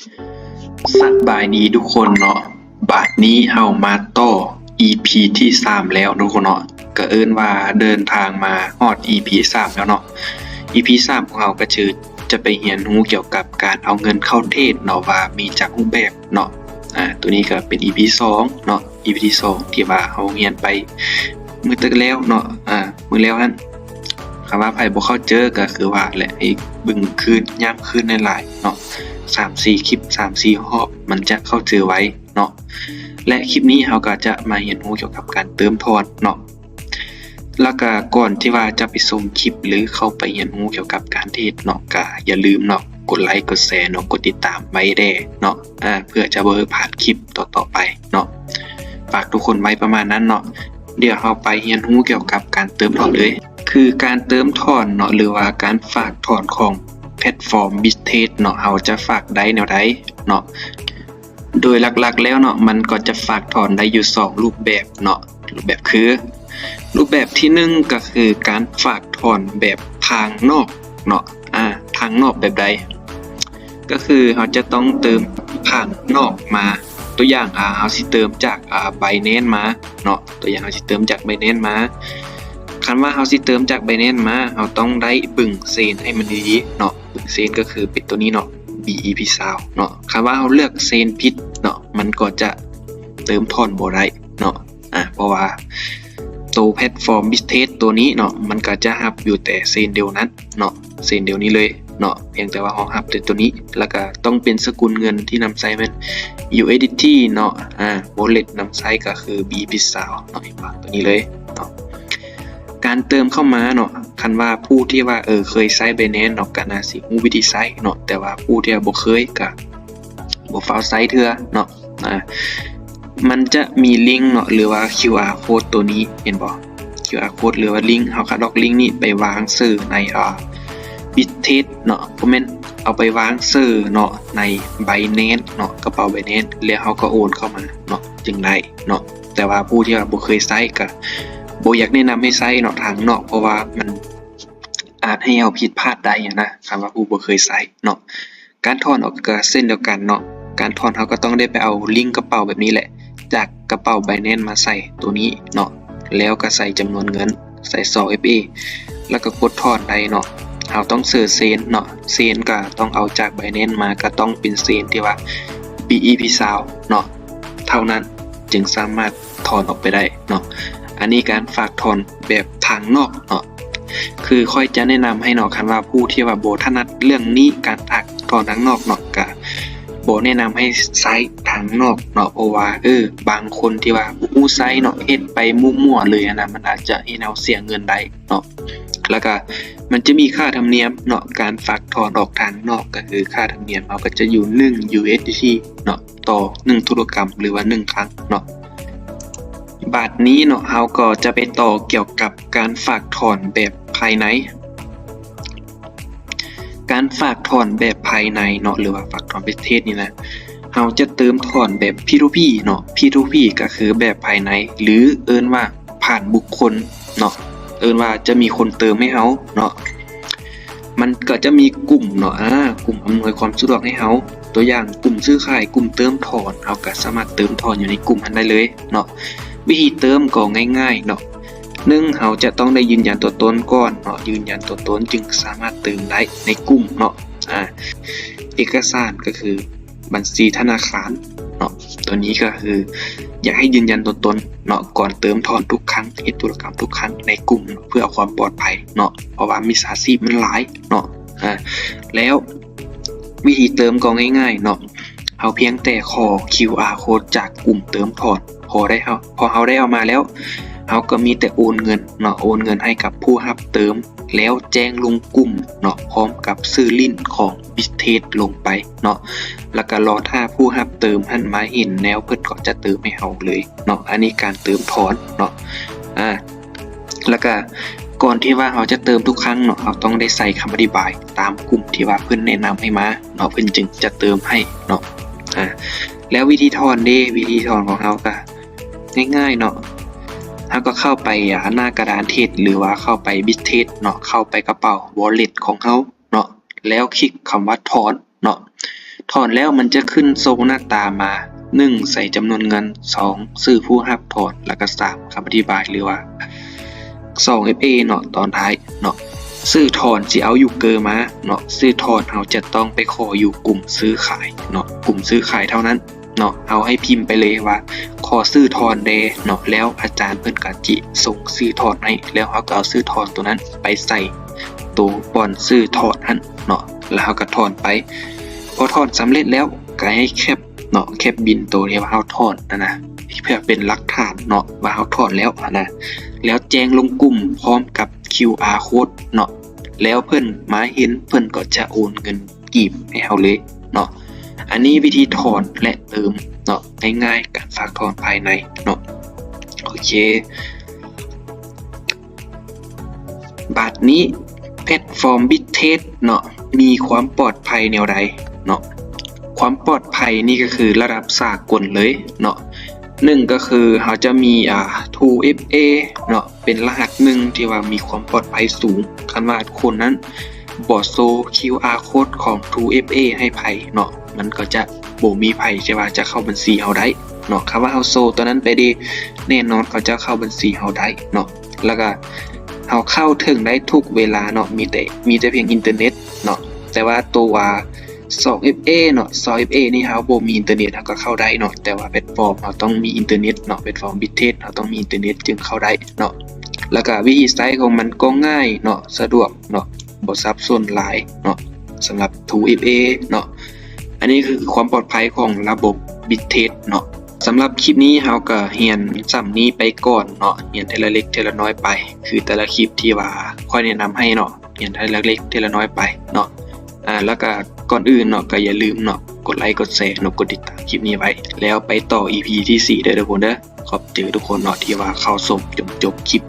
ສະບາຍດີທຸກຄົນເນາະ, ບາດນີ້ເຮົາມາຕໍ່ອີພີທີສາມແລ້ວທຸກຄົນເນາະ, ກະເອີ້ນວ່າເດີນທາງມາຮອດອີພີສາມແລ້ວເນາະ. ອີພີສາມຂອງເຮົາກະຄືຈະໄປຮຽນຮູ້ກ່ຽວກັບການເອົາເງິນເຂົ້າເທຣດເນາະ ວ່າມີຈັກຮູບແບບເນາະ. ອາ ໂຕນີ້ກະເປັນອີພີສອງເນາະ, ອີພີທີສອງທີ່ວ່າເຮົາຮຽນໄປມື້ແຕ່ແລ້ວເນາະ, ອາ ມື້ແລ້ວຫັ້ນ. ຄັນວ່າໃຜບໍ່ເຂົ້າໃຈກະຄືວ່າແຫຼະ ໃຫ້ເບິ່ງຄືນ ຢ້ຳຄືນຫຼາຍໆເນາະ, ສາມສີ່ຄລິບ ສາມສີ່ຮອບ ມັນຈະເຂົ້າໃຈໄວເນາະ. ແລະ ຄລິບນີ້ເຮົາກະຈະມາຮຽນຮູ້ກ່ຽວກັບການເຕີມຖອນເນາະ. ແລ້ວກະກ່ອນທີ່ວ່າຈະໄປຊົມຄລິບ ຫຼື ເຂົ້າໄປຮຽນຮູ້ກ່ຽວກັບການເທຣດເນາະ, ກະຢ່າລືມເນາະ ກົດໄລ ກົດແຊເນາະ, ກົດຕິດຕາມໄວ້ແດ່ເນາະ, ອາ ເພື່ອຈະບໍ່ໃຫ້ພາດຄລິບຕໍ່ໆໄປເນາະ. ຝາກທຸກຄົນໄວ້ປະມານນັ້ນເນາະ. ດຽວເຮົາໄປຮຽນຮູ້ກ່ຽວກັບການເຕີມຖອນເລີຍ. ຄືການເຕີມຖອນເນາະ ຫຼືວ່າການຝາກຖອນຂອງແພລດຟອມ Bittrex ເນາະ, ເຮົາຈະຝາກໄດ້ແນວໃດເນາະ? ໂດຍຫຼັກໆແລ້ວເນາະ ມັນກໍຈະຝາກຖອນໄດ້ຢູ່ສອງຮູບແບບເນາະ. ຮູບແບບຄື ຮູບແບບທີໜຶ່ງ ກໍຄືການຝາກຖອນແບບທາງນອກເນາະ. ອາ ທາງນອກແບບໃດ? ກໍຄືເຮົາຈະຕ້ອງເຕີມທາງນອກມາ. ຕົວຢ່າງ ອາ ເຮົາຊິເຕີມຈາກ ອາ Binance ມາເນາະ, ຕົວຢ່າງເຮົາຊິເຕີມຈາກ Binance ມາ. ຄັນວ່າເຮົາຊິເຕີມຈາກ Binance ມາ ເຮົາຕ້ອງໄດ້ເບິ່ງເຊນໃຫ້ມັນດີໆເນາະ. ເບິ່ງເຊນກໍຄືເປັນຕົວນີ້ເນາະ, ບີອີພີຊາວເນາະ. ຄັນວ່າເຮົາເລືອກເຊນຜິດເນາະ ມັນກໍຈະເຕີມຖອນບໍ່ໄດ້ເນາະ. ອາ ເພາະວ່າໂຕແພລດຟອມ Bittrex ໂຕນີ້ເນາະ ມັນກໍຈະຮັບຢູ່ແຕ່ເຊນດຽວນັ້ນເນາະ, ເຊນດຽວນີ້ເລີຍເນາະ, ພຽງແຕ່ວ່າເຮົາຮັບແຕ່ໂຕນີ້. ແລ້ວກໍຕ້ອງເປັນສະກຸນເງິນທີ່ນຳໃຊ້ແມ່ນ USDT ເນາະ, ອາ wallet ນຳໃຊ້ກໍຄື ບີອີພີຊາວເນາະ, ເຫັນບໍ່ ໂຕນີ້ເລີຍເນາະ. ການເຕີມເຂົ້າມາເນາະ, ຄັນວ່າຜູ້ທີ່ວ່າ ເອີ ເຄີຍໃຊ້ Binance ເນາະ ກໍໜ້າຊິຮູ້ວິທີໃຊ້ເນາະ, ແຕ່ວ່າຜູ້ທີ່ວ່າບໍ່ເຄີຍກໍບໍ່ຟ້າວໃຊ້ເທື່ອເນາະ. ອາ ມັນຈະມີລິ້ງເນາະ ຫຼືວ່າ QR code ໂຕນີ້ ເຫັນບໍ່? QR code ຫຼືວ່າລິ້ງ, ເຮົາຄັດລອກລິ້ງນີ້ໄປວາງເສີໃນ ອາ Bittrex ເນາະ, ບໍ່ແມ່ນ ເອົາໄປວາງເສີເນາະ ໃນ Binance ເນາະ, ກະເປົາ Binance ແລ້ວເຮົາກໍໂອນເຂົ້າມາເນາະ ຈຶ່ງໄດ້ເນາະ. ແຕ່ວ່າຜູ້ທີ່ວ່າບໍ່ເຄີຍໃຊ້ ກະບໍ່ຢາກແນະນຳໃຫ້ໃຊ້ເນາະ ທາງນອກ, ເພາະວ່າມັນອາດໃຫ້ເຮົາຜິດພາດໄດ້ນະ ຄັນວ່າຜູ້ບໍ່ເຄີຍໃຊ້ເນາະ. ການຖອນອອກກໍເຊັ່ນດຽວກັນເນາະ, ການຖອນເຮົາກໍຕ້ອງໄດ້ໄປເອົາລິ້ງກະເປົາແບບນີ້ແຫຼະ ຈາກກະເປົາ Binance ມາໃສ່ໂຕນີ້ເນາະ, ແລ້ວກໍໃສ່ຈຳນວນເງິນ ໃສ່ສອງເອັຟເອ ແລ້ວກໍກົດຖອນໄດ້ເນາະ. ເຮົາຕ້ອງເສີເຊນເນາະ, ເຊນກໍຕ້ອງເອົາຈາກ Binance ມາ ກໍຕ້ອງເປັນເຊນທີ່ວ່າ ບີອີພີຊາວເນາະ ເທົ່ານັ້ນ ຈຶ່ງສາມາດຖອນອອກໄປໄດ້ເນາະ. ອັນນີ້ການຝາກຖອນແບບທາງນອກເນາະ. ຄືຂ້ອຍຈະແນະນຳໃຫ້ເນາະ, ຄັນວ່າຜູ້ທີ່ວ່າບໍ່ຖະໜັດເລື່ອງນີ້ ການຝາກຖອນທາງນອກເນາະ, ກະບໍ່ແນະນຳໃຫ້ໃຊ້ທາງນອກເນາະ, ເພາະວ່າ ເອີ ບາງຄົນທີ່ວ່າບໍ່ຮູ້ໃຊ້ເນາະ ເຮັດໄປມົວໆເລີຍຫັ້ນນະ, ມັນອາດຈະເຮັດໃຫ້ເຮົາເສຍເງິນໄດ້ເນາະ. ແລ້ວກະມັນຈະມີຄ່າທຳນຽມເນາະ, ການຝາກຖອນອອກທາງນອກ ກໍຄືຄ່າທຳນຽມເຮົາກໍຈະຢູ່ໜຶ່ງ USDT ເນາະ ຕໍ່ໜຶ່ງທຸລະກຳ ຫຼືວ່າໜຶ່ງຄັ້ງເນາະ. ບາດນີ້ເນາະ ເຮົາກໍຈະໄປຕໍ່ກ່ຽວກັບການຝາກຖອນແບບພາຍໃນ. ການຝາກຖອນແບບພາຍໃນເນາະ ຫຼືວ່າຝາກຖອນ Bittrex ນີ້ນະ, ເຮົາຈະເຕີມຖອນແບບ P to P ເນາະ, P to P ກໍຄືແບບພາຍໃນ ຫຼື ເອີ້ນວ່າຜ່ານບຸກຄົນເນາະ, ເອີ້ນວ່າຈະມີຄົນເຕີມໃຫ້ເຮົາເນາະ. ມັນກໍຈະມີກຸ່ມເນາະ, ອາ ກຸ່ມອຳນວຍຄວາມສະດວກໃຫ້ເຮົາ, ຕົວຢ່າງກຸ່ມຊື້ຂາຍ, ກຸ່ມເຕີມຖອນ, ເຮົາກໍສາມາດເຕີມຖອນຢູ່ໃນກຸ່ມຫັ້ນໄດ້ເລີຍເນາະ. ວິທີເຕີມກໍງ່າຍໆເນາະ, ໜຶ່ງ ເຮົາຈະຕ້ອງໄດ້ຢືນຢັນຕົວຕົນກ່ອນເນາະ, ຢືນຢັນຕົວຕົນຈຶ່ງສາມາດເຕີມໄດ້ໃນກຸ່ມເນາະ. ອາ ເອກະສານກໍຄືບັນຊີທະນາຄານເນາະ, ຕົວນີ້ກໍຄືຢາກໃຫ້ຢືນຢັນຕົວຕົນເນາະ ກ່ອນເຕີມຖອນທຸກຄັ້ງ, ເຮັດທຸລະກຳທຸກຄັ້ງໃນກຸ່ມເນາະ ເພື່ອຄວາມປອດໄພເນາະ, ເພາະວ່າມິດສາຊີບມັນຫຼາຍເນາະ. ອາ ແລ້ວວິທີເຕີມກໍງ່າຍໆເນາະ, ເຮົາພຽງແຕ່ຂໍ QR code ຈາກກຸ່ມເຕີມຖອນ, ພໍໄດ້ເຮົາ ພໍເຮົາໄດ້ເອົາມາແລ້ວ ເຮົາກໍມີແຕ່ໂອນເງິນເນາະ, ໂອນເງິນໃຫ້ກັບຜູ້ຮັບເຕີມ ແລ້ວແຈ້ງລົງກຸ່ມເນາະ ພ້ອມກັບຊື່ຫຼິ້ນຂອງ Bittrex ລົງໄປເນາະ, ແລ້ວກໍລໍຖ້າຜູ້ຮັບເຕີມຫັ້ນມາເຫັນແລ້ວ ເພິ່ນກໍຈະເຕີມໃຫ້ເຮົາເລີຍເນາະ. ອັນນີ້ການເຕີມຖອນເນາະ. ອາ ແລ້ວກະກ່ອນທີ່ວ່າເຮົາຈະເຕີມທຸກຄັ້ງເນາະ, ເຮົາຕ້ອງໄດ້ໃສ່ຄຳອະທິບາຍຕາມກຸ່ມທີ່ວ່າເພິ່ນແນະນຳໃຫ້ມາເນາະ, ເພິ່ນຈຶ່ງຈະເຕີມໃຫ້ເນາະ. ອາ ແລ້ວວິທີຖອນເດ? ວິທີຖອນຂອງເຮົາກະງ່າຍໆເນາະ, ເຮົາກໍເຂົ້າໄປ ອາ ໜ້າກະດານເທຣດ ຫຼືວ່າເຂົ້າໄປ Bittrex ເນາະ, ເຂົ້າໄປກະເປົາ Wallet ຂອງເຮົາເນາະ, ແລ້ວຄລິກຄຳວ່າຖອນ ເນາະ. ຖອນແລ້ວມັນຈະຂຶ້ນໂຊໜ້າຕາມາ ໜຶ່ງ ໃສ່ຈຳນວນເງິນ, ສອງ ຊື່ຜູ້ຮັບຖອນ ແລ້ວກໍ ສາມ ຄຳອະທິບາຍ ຫຼືວ່າ ສອງເອັຟເອ ເນາະ ຕອນທ້າຍເນາະ. ຊື່ຖອນຊິເອົາຢູເກີມາເນາະ, ຊື່ຖອນເຮົາຈະຕ້ອງໄປຂໍຢູ່ກຸ່ມຊື້ຂາຍເນາະ, ກຸ່ມຊື້ຂາຍເທົ່ານັ້ນເນາະ. ເຮົາໃຫ້ພິມໄປເລີຍວ່າ ຂໍຊື່ຖອນແດ່ເນາະ, ແລ້ວອາຈານເພິ່ນກໍຊິສົ່ງຊື່ຖອນໃຫ້, ແລ້ວເຮົາກໍເອົາຊື່ຖອນໂຕນັ້ນໄປໃສ່ໂຕບ່ອນຊື່ຖອນຫັ້ນເນາະ, ແລ້ວເຮົາກໍຖອນໄປ. ພໍຖອນສຳເລັດແລ້ວ ກໍໃຫ້ແຄັບເນາະ, ແຄັບບິນໂຕທີ່ວ່າເຮົາຖອນຫັ້ນນະ ເພື່ອເປັນຫຼັກຖານເນາະວ່າເຮົາຖອນແລ້ວຫັ້ນນະ, ແລ້ວແຈ້ງລົງກຸ່ມພ້ອມກັບຄິວອາໂຄດເນາະ, ແລ້ວເພິ່ນມາເຫັນ ເພິ່ນກໍຈະໂອນເງິນກີບໃຫ້ເຮົາເລີຍເນາະ. ອັນນີ້ວິທີຖອນ ແລະ ເຕີມເນາະ, ງ່າຍໆ ການຝາກຖອນພາຍໃນເນາະ. ໂອເຄ ບາດນີ້ແພລດຟອມບິດເທຣດເນາະ ມີຄວາມປອດໄພແນວໃດເນາະ? ຄວາມປອດໄພນີ້ກໍຄືລະດັບສາກົນເລີຍເນາະ. ໜຶ່ງກໍຄືເຮົາຈະມີ ອ່າ ທູເອັຟເອ ເນາະ ເປັນລະຫັດໜຶ່ງທີ່ວ່າມີຄວາມປອດໄພສູງ. ຄັນວ່າຄົນນັ້ນບໍ່ໂຊຄິວອາໂຄດຂອງທູເອັຟເອໃຫ້ໃຜເນາະ, ມັນກໍຈະບໍ່ມີໃຜທີ່ວ່າຈະເຂົ້າບັນຊີເຮົາໄດ້ເນາະ. ຄັນວ່າເຮົາໂຊຕົວນັ້ນໄປເດ ແນ່ນອນເຂົາຈະເຂົ້າບັນຊີເຮົາໄດ້ເນາະ. ແລ້ວກໍເຮົາເຂົ້າເຖິງໄດ້ທຸກເວລາເນາະ, ມີແຕ່ ມີແຕ່ພຽງອິນເຕີເນັດເນາະ. ແຕ່ວ່າຕົວສອງເອັຟເອ ເນາະ, ສອງເອັຟເອນີ້ເຮົາບໍ່ມີອິນເຕີເນັດເຮົາກໍເຂົ້າໄດ້ເນາະ, ແຕ່ວ່າແພລດຟອມເຮົາຕ້ອງມີອິນເຕີເນັດເນາະ, ແພລດຟອມບິດເທຣດເຮົາຕ້ອງມີອິນເຕີເນັດຈຶ່ງເຂົ້າໄດ້ເນາະ. ແລ້ວກໍວິທີໃຊ້ຂອງມັນກໍງ່າຍເນາະ, ສະດວກເນາະ, ບໍ່ສັບສົນຫຼາຍເນາະ ສຳລັບທູເອັຟເອເນາະ. ອັນນີ້ຄືຄວາມປອດໄພຂອງລະບົບບິດເທຣດເນາະ. ສຳລັບຄລິບນີ້ເຮົາກໍຮຽນສ່ຳນີ້ໄປກ່ອນເນາະ, ຮຽນເທື່ອລະເລັກເທື່ອລະນ້ອຍໄປ ຄືແຕ່ລະຄລິບທີ່ວ່າຂ້ອຍແນະນຳໃຫ້ເນາະ, ຮຽນເທື່ອລະເລັກເທື່ອລະນ້ອຍໄປເນາະ. ອາ ແລ້ວກໍກ່ອນອື່ນເນາະ ກໍຢ່າລືມເນາະ ກົດໄລ ກົດແຊ ເນາະ, ກົດຕິດຕາມຄລິບນີ້ໄວ້ ແລ້ວໄປຕໍ່ອີພີທີສີ່ເດີທຸກຄົນເດີ. ຂອບໃຈທຸກຄົນເນາະ ທີ່ວ່າເຂົ້າຊົມຈົນຈົບຄລິບ